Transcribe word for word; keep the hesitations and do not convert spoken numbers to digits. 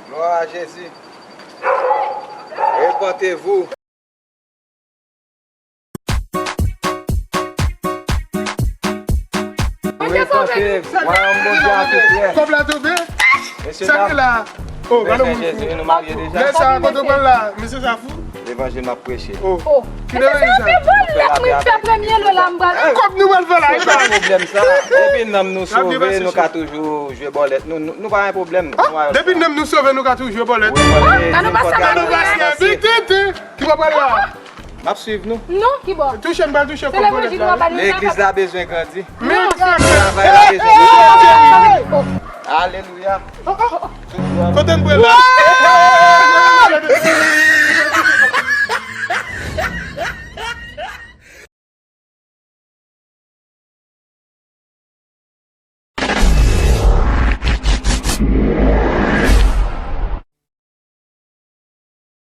Gloire à Jésus. Repentez-vous. Repentez-vous. Wayòm Bondye a tou prè. Kòb la tonbe. Mesye dam. Sa ki la? Oh, gade moun fou. Jezi, nou marye deja. Lè sa, kote w pral la? Mesye sa fou. Levanjil m ap preche. Oh. Ki levanjil sa? Kòb nou pral fè la, e pa pwoblèm sa. Depi nanm nou sove, nou ka toujou jwe bòlèt. Nou, nou, nou pa gen pwoblèm. Depi nanm nou sove, nou ka toujou jwe bòlèt. Nan nou pa sa, nan nou pa sa. Ki bò pral la? M ap swiv nou. Non, ki bò? Touche m, pral touche kòb bòlèt la. Legliz la bezwen grandi. Men travay la bezwen grandi. Alelouya. Kote m pral la?